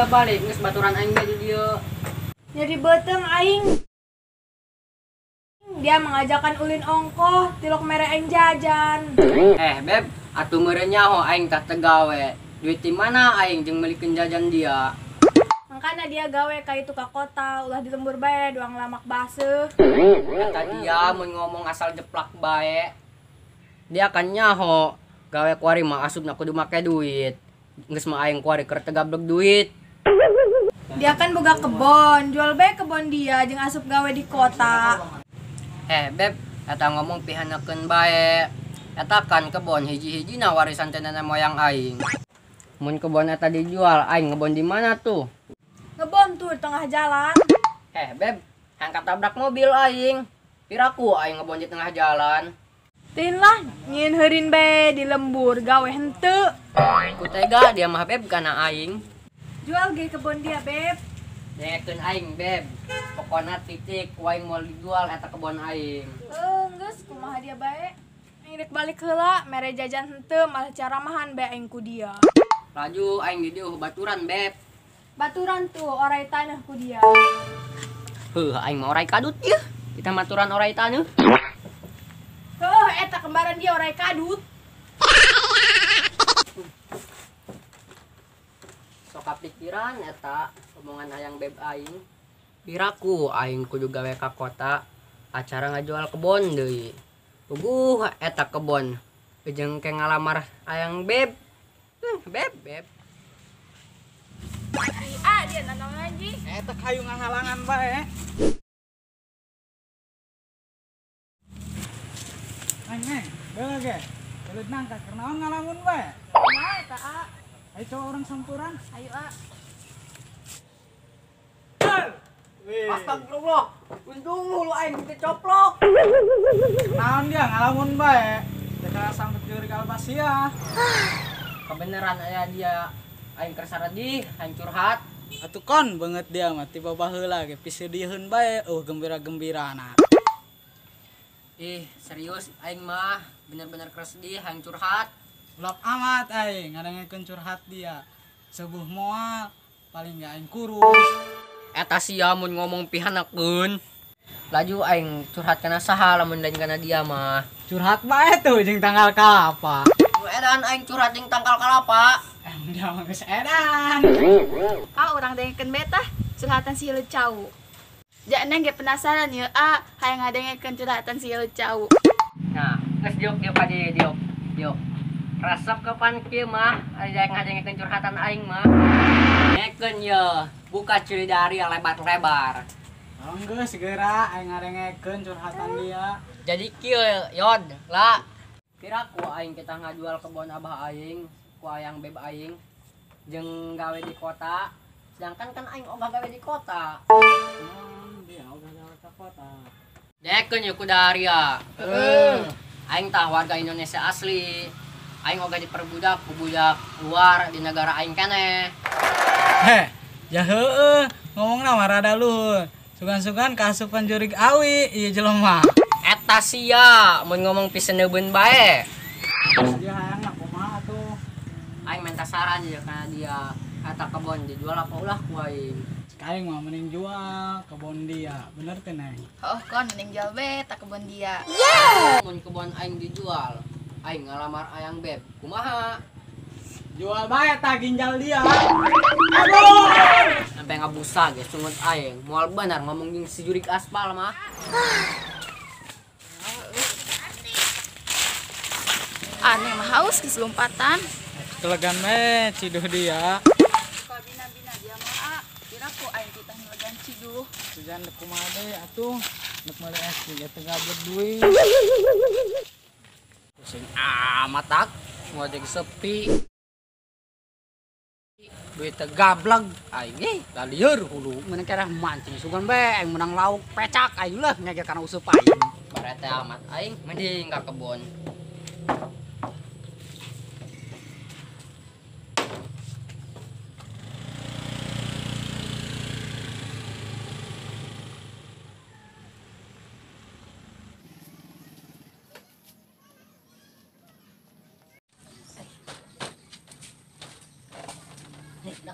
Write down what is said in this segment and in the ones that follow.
dia balik geus baturan aing di dieu. Nyeri beuteung aing. Dia mengajakan ulin ongkoh tilok mere aing jajan. Beb, atuh meureun nyaho aing tah teu gawe. Duit di mana aing jeung meulikeun jajan dia? Makana dia gawe ka itu ka kota, ulah di lembur bae doang lamak baseuh. Eta dia mun ngomong asal jeplak bae. Dia kan nyaho gawe kuari mah asupna kudu make duit. Geus mah aing kuari keur teu gablek duit. Dia kan boga kebon, jual bae kebon dia jeung asup gawe di kota. Beb, eta ngomong pihanakeun bae. Eta kan kebon hiji-hijina warisan teh nenek moyang aing. Mun kebon eta dijual, aing ngebon di mana tuh? Ngebon tuh di tengah jalan. Beb, hayang katabrak mobil aing. Piraku aing ngebon di tengah jalan. Teuing lah, nyieun heurin bae di lembur gawe henteu. Ku tega dia mah beb kana aing. Jual ge kebon dia, Beb. Dengekeun aing, Beb. Pokona titik ku aing moal dijual eta kebon aing. Heuh, geus kumaha dia bae. Aing rek balik heula, mere jajan henteu malah caramahan bae aing ku dia. Laju aing di dieu baturan, Beb. Baturan tuh orai tanah ku dia. Heuh, aing mah orai kadut ieu. Kita maturan orai taneuh. Heuh, eta kembaran dia orai kadut. Sok kapikiran eta omongan hayang beb aing. Piraku aing kudu gawe ka kota acara ngajual kebon deui. Puguh eta kebon jeung ke ngalamar hayang beb. Beb, beb. Ah, dia nanaon anjing. Eta kayu ngahalangan bae. Neng, beulah ge. Belut nangka keur naon ngalamun bae? Kumaha eta, A? Ayo coba orang sampuran. Ayo, A. Astagfirullah. Untung lu aing teu coplok. Naon dia ngalamun bae? Teka sambet jurig albasia. Kebenaran aya dia aing keur saredih, aing curhat. Atuh kon beungeut dia mah tiba baheula ge pisedieun bae eueuh gembira-gembirana. Ih, serius aing mah bener-bener keur sedih, aing curhat. Ulap amat aing ngadengekeun curhat dia. Sebuh moal paling ge aing kurus. Eta sia mun ngomong pihanakeun. Laju aing curhat kana saha lamun lain kana dia mah. Curhat bae tuh jeung tanggal kalapa. Edan aing curhat jeung tangkal kalapa. Dia mah geus edan. Ah, urang dengekeun bae tah curhatan si Hileud Cau. Ja neng ge penasaran yeuh, ah, hayang ngadengekeun curhatan si Hileud Cau. Nah, geus diuk diuk ka dieu diuk. Diuk. Resep kapan kieu mah aya ngadengekeun curhatan aing mah. Dengekeun yeuh, buka ceridari yang lebar-lebar. Oh, geus segera aing ngadengekeun curhatan dia. Jadi kieu yod lah. Piraku aing kita ngajual kebon abah aing, ku ayang beb aing jeung gawe di kota. Sedangkan kan aing ogah gawe di kota. Dia ogah gawe ka kota. Dengekeun yeuh ku daria. Aing tah warga Indonesia asli. Aing ogah diperbudak ku budak luar di negara aing keneh. Heh, ya heueuh, ngomongna mah rada luhur. Sugan-sugan kaasupan jurig awi ieu jelema. Eta sia mun ngomong piseneubeun bae. Dia hayangna kumaha tuh? Aing minta saran ieu kana dia. Eta kebon dijual apa ulah ku aing? Cek aing mah mending jual kebon dia. Bener teh, Neng? Oh, kon mending jual bae eta kebon dia. Yeah! Mun kebon aing dijual, aing ngalamar ayang beb. Kumaha? Jual bae eta ginjal dia. Aduh! Sampai ngabusa ge sungut aing. Moal bener ngomong jeung si jurig aspal mah. Aneh mah haus geus lompatan. Kelegan bae ciduh dia. Ka bina-bina dia mah a, piraku aing titah ngelegan ciduh. Sujan dek kumaha deui atuh, dek meuli es ge teu gablek duit. Pusing amat tak, ngojek sepi. Duit teu gablek aing ge lalieur hulu meunang kerah mancing sugan bae aing menang lauk pecak aing leuh ngege kana useup aing. Barete amat aing mending ka kebon.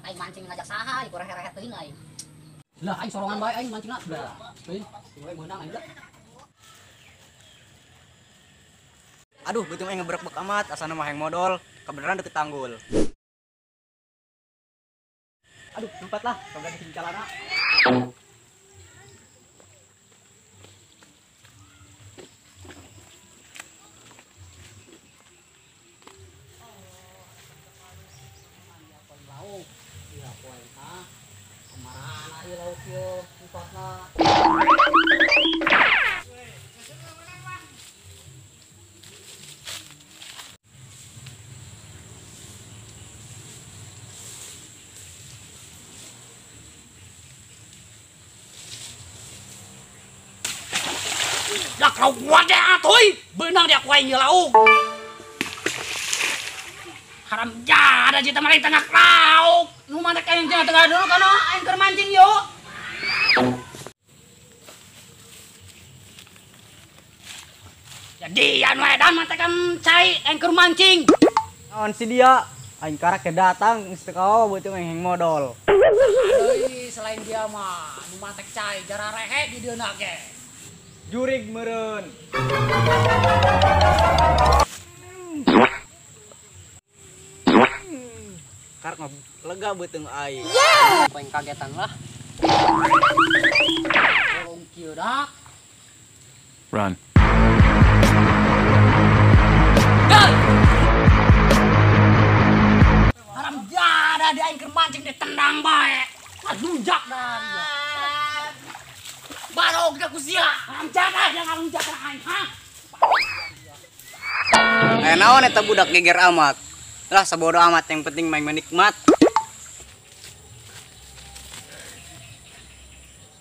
Ngajak aing mancing ngajak saha, ieu rehe-rehe teuing aing. Lah aing sorongan bae aing mancingna. Lah, teuing, we meunang aing lah. Aduh, beuteung aing ngebrek-brek amat, asana mah hayang modol, kebeneran deket tanggul. Aduh, lompat lah, kabeneran di calana. Lauk, iya poe ha. Kemana ieu lauk ieu tempatna? Dak lauk wadah atuh, beunang dia ku aing ieu lauk. Haram jadah cita mah tengah lauk. Nu mana aing tengah dulu kana aing keur mancing yo. Jadi anu edan mah tekan cai aing keur mancing. Naon si dia? Aing karak teh datang geus teu kawa beuteung aing hayang modol. Euy, selain dia mah nu matek cai jara rehe di dieuna ge. Jurig meureun. Karak mah lega beuteung aing. Poin kagetan lah. Tolong kieu dak. Run. Haram jadah dia aing keur mancing ditendang bae. Ngalunjak dah dia. Barog dah ku sia. Haram jadah dia ngalunjak ka aing, ha? Eh naon eta budak geger amat. Lah sabodo amat yang penting main menikmat.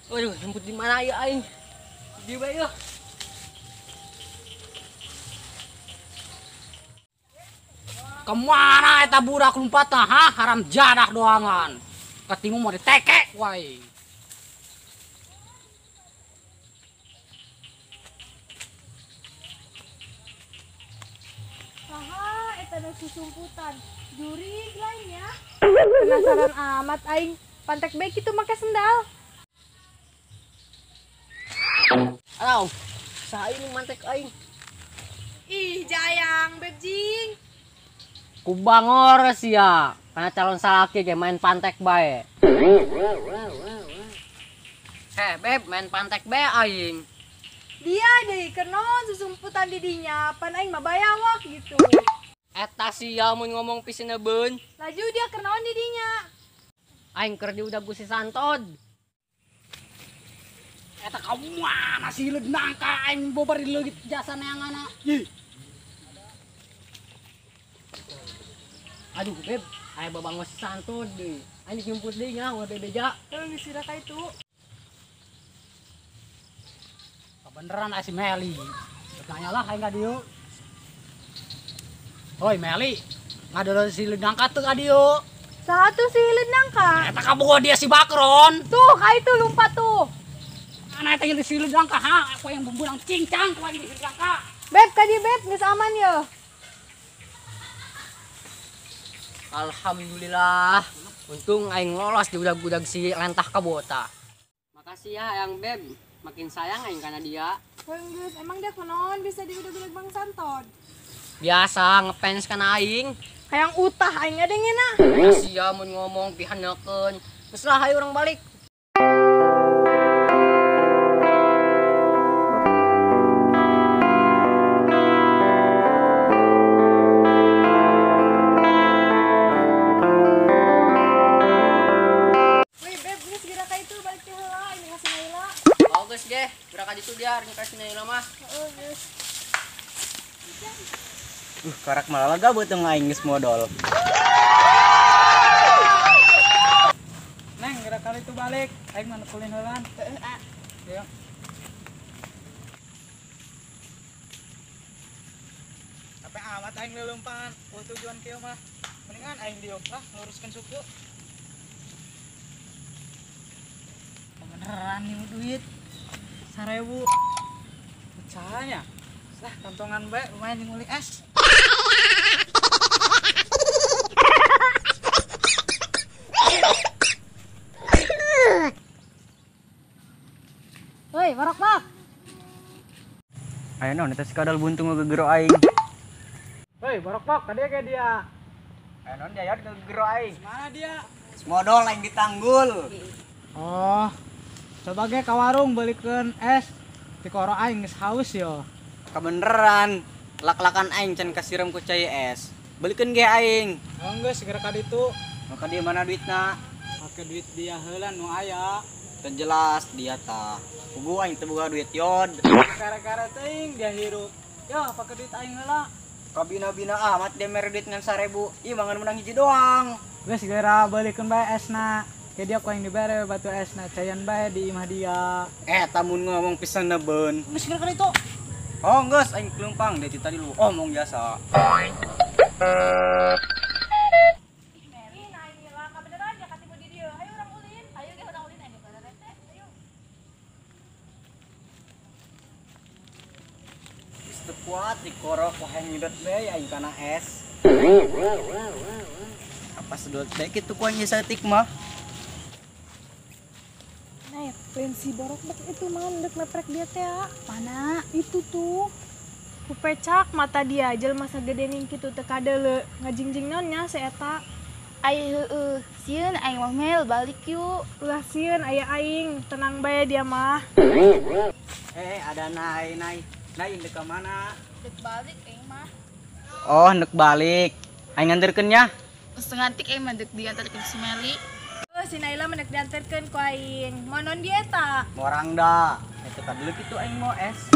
Waduh, jemput di mana ya aing? Di bae yeuh. Kemana eta budak lompatna, ha? Haram jadah doangan. Ketimu mau ditekek wae. Saha eta nu susumputan. Jurig lainnya. Penasaran amat aing. Pantek bae kitu make sendal. Aduh, saha ini mantek aing? Ih, jayang beb jing. Ku bangor sia, karena calon salaki ge main pantek bae. Heh, beb, main pantek bae aing. Dia deui kenon susumputan di dinya, pan aing mah bayawak gitu. Eta sia mun ngomong pisenebeun. Laju dia kenon di dinya. Aing keur diudag ku si Santod. Eta ka mana si hileud nangka aing bobar di leungit jasa neanganna. Ih. Aduh, beb, aya babango si Santod deui. Aing dijemput deui nya ulah bebeja. Heuh geus sira ka itu. Kebeneran aya si Meli. Tanya lah aing ka dieu. Hoi Meli, ngadolo si hileud nangka teu ka dieu. Saha tuh si hileud nangka? Eta kabogoh dia si Bakron. Tuh, ka itu lumpat tuh. Mana eta si hileud nangka, ha? Aku yang bumbulang cincang ku aing di hileud nangka. Beb, ka dieu beb, geus aman yeuh. Alhamdulillah, untung aing lolos di udag-udag si lentah kabota. Makasih ya yang beb, makin sayang aing kana dia. Geus, emang dia kunaon bisa diudag-udag Bang Santod? Biasa ngefans kana aing. Hayang utah aing ngadengena. Sia mun ngomong pihanekeun. Geus lah hayu urang balik. Wih, beb, geus geura ka itu balik teh heula, aing ngasih Naila. Oh geus ge, geura ka ditu dia kasih Naila mah. Heeh, geus. Karak malah lega beuteung aing geus modol. Neng, geura kali itu balik, aing mah nukulin heulaan. Heeh, ah. Ayo. Capek amat aing leuleumpangan, eueuh tujuan kieu mah. Mendingan aing diuk lah nguruskeun suku. Beneran nih duit 1000. Pecahnya. Lah kantongan bae lumayan nguli es. Borok-bok. Aya naon eta si kadal buntung ngegegero aing. Hei, Borok-bok, ka dieu ge dia. Aya naon dia ngegegero aing. Mana dia? Modol aing ditanggul. Oh. Coba ge ka warung belikeun es. Tikoro aing geus haus yo. Kabeneran, lak-lakan aing can kasiram ku cai es. Belikeun ge aing. Oh, geus segera ka ditu. Maka dia mana duitna? Pake duit dia heula nu aya. Teu jelas dia tah. Puguh aing teu boga duit yod. Gara-gara teuing dia hirup. Yo, pake duit aing heula. Kabina-bina amat dia mere duit ngan 1000. Ih, mangan menang hiji doang. Geus segera balikeun bae esna. Ke dia ku aing dibere batu esna, cayan bae di imah dia. Tamun ngomong pisan nebeun. Geus segera ka ditu. Oh, geus aing kelempang dari tadi lu omong jasa. Kuat dikorok ku hayang nyedot bae aing kana es. Apa sedot bae kitu ku aing saeutik mah. Nah, pensi Borok-bok itu mah ndek meprek dia teh. Mana? Itu tuh. Ku pecak mata dia jelema sagede ning kitu teu kadeuleu ngajingjing naon nya si eta. Ai heueuh, sieun aing mah Mel balik yuk. Ulah sieun aya aing, tenang bae dia mah. Ada nai nai. Nai ndek ka mana? Ndek balik aing mah. Oh, ndek balik. Aing nganterkeun nya. Setengah tik aing mah ndek diantarkeun si Meli. Oh, si Naila mah ndek diantarkeun ku aing. Mau non dia eta? Morang da. Eta kadeuleu kitu aing mau es.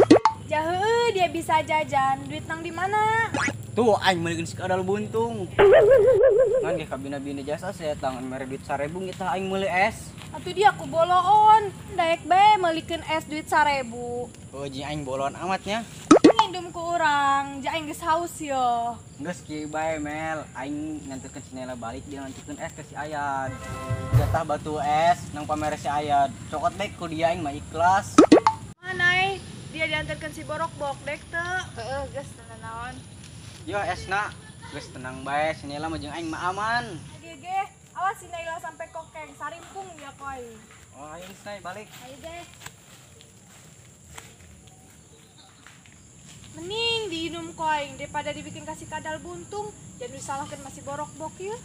Jaheuh dia bisa jajan, duit nang di mana? Tuh aing meulikeun si kadal buntung. Ngan ge kabina-bina jasa saya tangan mere duit 1000 kita aing meuli es. Atuh dia ku boloon, daek bae meulikeun es duit 1000. Oh, jeung aing boloan amatnya. Ngindum ku urang, ja aing geus haus yo. Geus kieu bae Mel, aing nganterkeun si Naila balik dia nganterkeun es ke si Ayad. Jatah batu es nang pamere si Ayad. Cokot bae ku dia aing mah ikhlas. Mana dia diantarkeun si Borok-bok dek teu. Heeh, geus naon. Yo esna, geus tenang bae si Naila mah jeung aing mah aman. Ge, awas si Naila sampai kokeng, sarimpung dia ku aing. Oh, aing geus balik. Ayo deh. Mending diinum ku aing daripada dibikin kasih kadal buntung, jangan disalahkan masih Borok-bok ya.